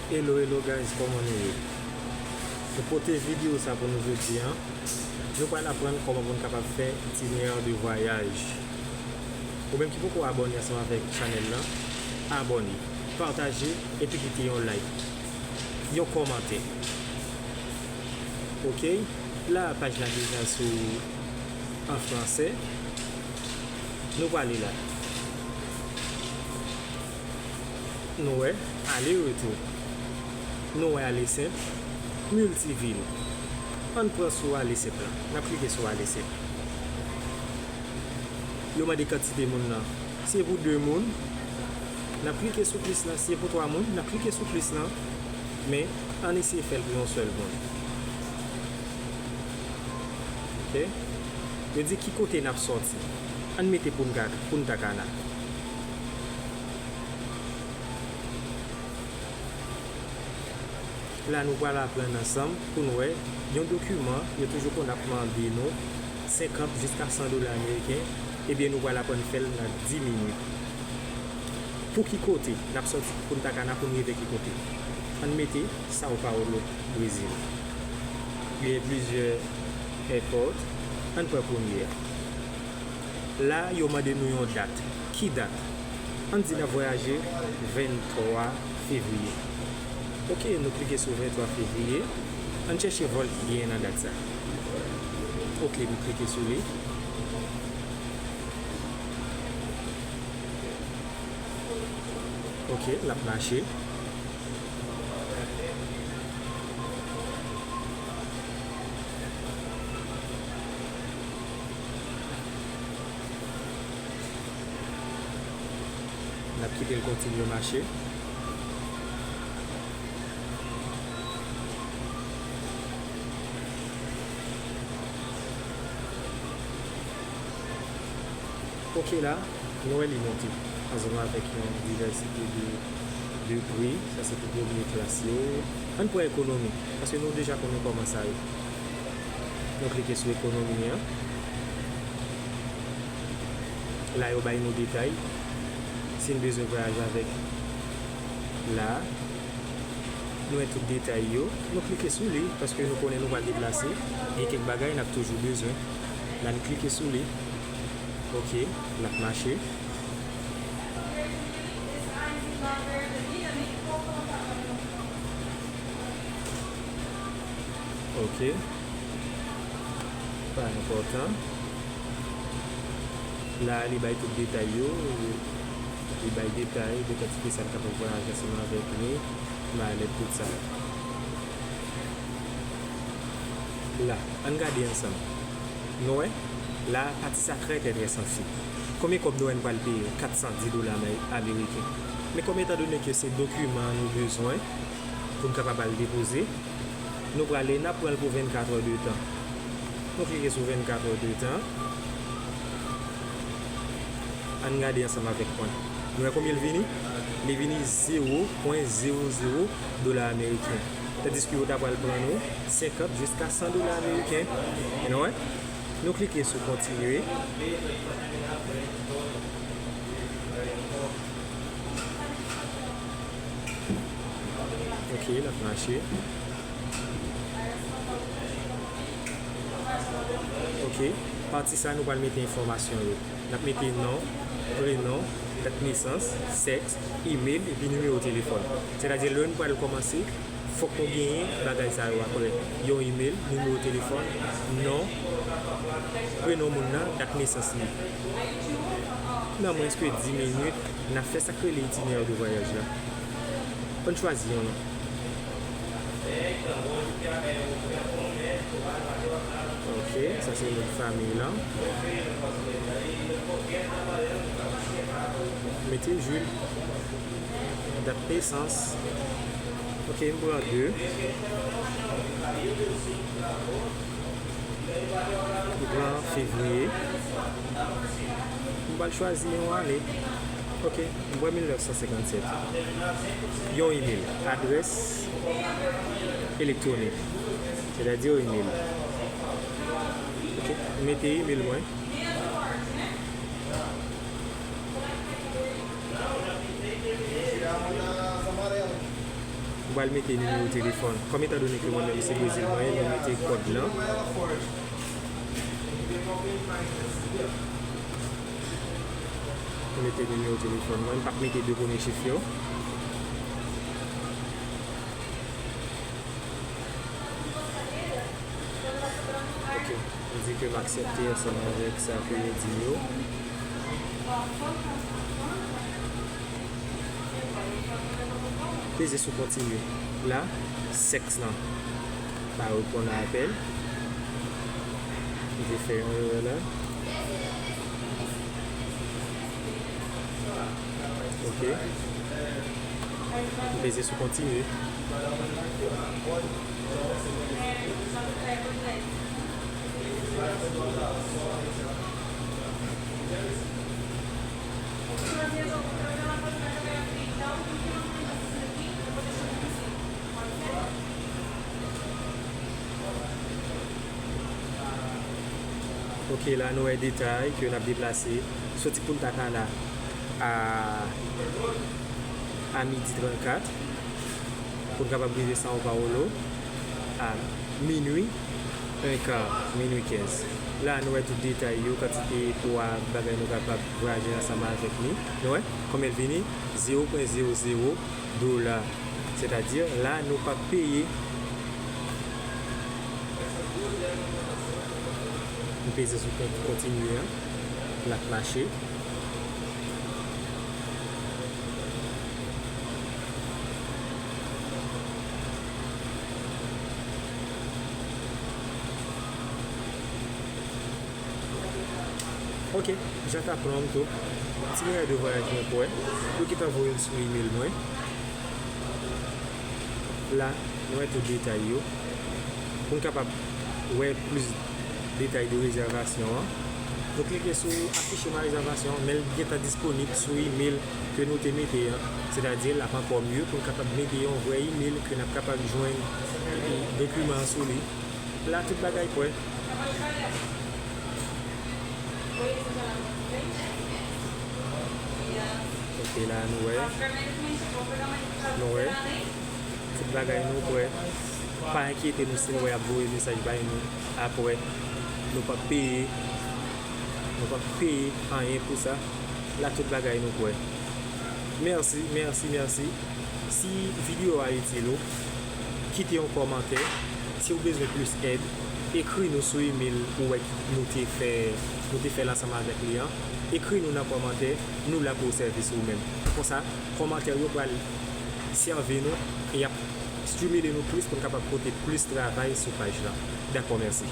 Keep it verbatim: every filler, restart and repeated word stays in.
Hello, hello guys, kòman nou ye? Nou pote videyo sa pou nou jodi a. Nou pral aprann kòman pou n kapab fè itinerè de vwayaj. Ou menm ki poko abòne ansanm avèk chanèl lan, abòne, pataje epi kite yon like, yon kòmantè. Ok, la paj la deja sou an fransè. Nou prale la. Nou wè, ale retou. Nou wè ale senp, miltivil. Ann pran sou ale senp lan. N ap klike sou ale senp. Yo mande kantite moun nan. Si se pou de moun, n ap klike sou plis lan. Si se pou twa moun, n ap klike sou plis lan. Men, ann eseye fè l pou yon sèl moun. Ok? Yo di ki kote n ap sòti. Ann mete Punta, Punta Cana. La, nou pral aprann ansanm pou n wè yon dokiman, yo toujou konn ap mande nou senkant jiska san dola ameriken, ebyen, nou pral aprann fè l nan dis minit. Pou ki kote n ap sòti Punta Cana pou n rive ki kote? Ann mete São Paulo, Brezil. Gen plizyè airport. Ann pran premye a. La, yo mande nou yon dat. Ki dat? Ann di n ap vwayaje venntwa fevriye. Ok, nou klike sou venntwa fevriye. Ann chèche vòl ki genyen nan dat sa. Ok, nou klike sou li. Ok, l ap mache. N ap kite l kontinye mache. Ok la, nou wè li monte ansanm avèk yon divèsite de, de pri. Sa se pou premye klas yo. Ann pran ekonomi, paske nou deja konnen kòman sa ye. Nou klike sou ekonomi an. La yo bay nou detay. Si n bezwen vwayaje avèk la, nou wè tout detay yo. Nou klike sou li, paske nou konnen nou pral deplase. Gen kèk bagay n ap toujou bezwen. La n klike sou li. Ok, l ap mache. Ok. Pa enpòtan. La, li bay tout detay yo. Li bay detay de kantite sa n kapab vwayaje ansanm avèk li. Malèt, tout sa. La, ann gade ansanm. Nou wè, la, pati sa trè, trè, trè sansib. Konbyen kòb nou wè n pral peye? Kat san dis dola ameriken. Men kòm etandone ke se dokiman nou bezwen pou n kapab al depoze, nou prale, n ap pran l pou vennkat è de tan. Nou klike sou vennkat è de tan. Ann gade ansanm avèk mwen. Nou wè konbyen l vini? Li vini zewo pwen zewo zewo dola ameriken. Tandiske yo ta pral pran nou senkant jiska san dola ameriken. Nou wè? Nou klike sou kontinye. Ok, l ap mache. Ok, pati sa nou pral mete enfòmasyon yo. N ap mete non, prenon, dat nesans, sèks, imèl, epi nimewo telefòn. Sètadi, lè nou pral kòmanse, fòk nou genyen bagay sa yo apre. Yon imèl, nimewo telefòn, non, prenon moun nan, dat nesans li. Nan mwens ke dis minit, n ap fè sa k rele itinerè de vwayaj la. Ann chwazi yon non. Ok, sa se non fanmi lan. Mete Jules. Dat nesans. Ok, m pran de. M pran fevriye. M pral chwazi yon ane. Ok, m pran mil nèf san senkannsèt. Yon imèl, adrès elektwonik, sètadi yon imèl. Ok, m mete imèl mwen. M Pral mete nimewo telefòn. Kòm etandone ke mwen menm se Brezil mwen ye, nou mete kòd lan. Nou mete nimewo telefòn mwen, m p ap mete de premye chif yo. Ok, m di ke m aksepte ansanm avèk sa ke yo di m yo. Peze sou kontinye. La, sèks lan pa reponn a apèl. M te fè yon erè la. Ok. M peze sou kontinye. Ok, la nou wè detay ke n ap deplase soti Punta Cana a, a midi trannkat pou n kapab rive São Paulo a minui, enka, minui kenz. La nou wè tout detay yo, kantite pwa bagay nou kapab vwayaje ansanm avèk li. Nou wè kòman l vini, zewo pwen zewo zewo dola. Sètadi, la, nou p ap peye. M peze sou kon-, kontinye an. L ap mache. Ok, jan t ap pran m tou. Ti bagay de vwayaj mwen kwè. Yo gentan voye l sou email mwen. La, nou wè tout detay yo. Pou n kapab wè plis detay de rezèvasyon an, nou klike sou afiche ma rezèvasyon, men l gentan disponib sou email ke nou te mete an. Sètadi, l ap ankò mye pou n kapab mete yon vrè email ke n ap kapab jwenn epi dokiman an sou li. La, tout bagay prè. Ok, la, nou wè. Nou wè. Tout bagay nou prè. Pa enkyete nou si nou wè y ap voye mesaj bay nou apre. Nou p ap peye. Nou p ap peye anyen pou sa. La, tout bagay nou prè. Mèsi, mèsi, mèsi. Si videyo a itil ou, kite yon kòmantè. Si w bezwen plis èd, ekri nou sou email ou wè nou te fè, nou te fè l ansanm avèk li an. Ekri nou nan kòmantè, nou la pou sèvis ou menm. Konsa, kòmantè yo pral sèvi nou e y ap stimile nou plis pou n kapab pote plis travay sou paj la. Dakò, mèsi.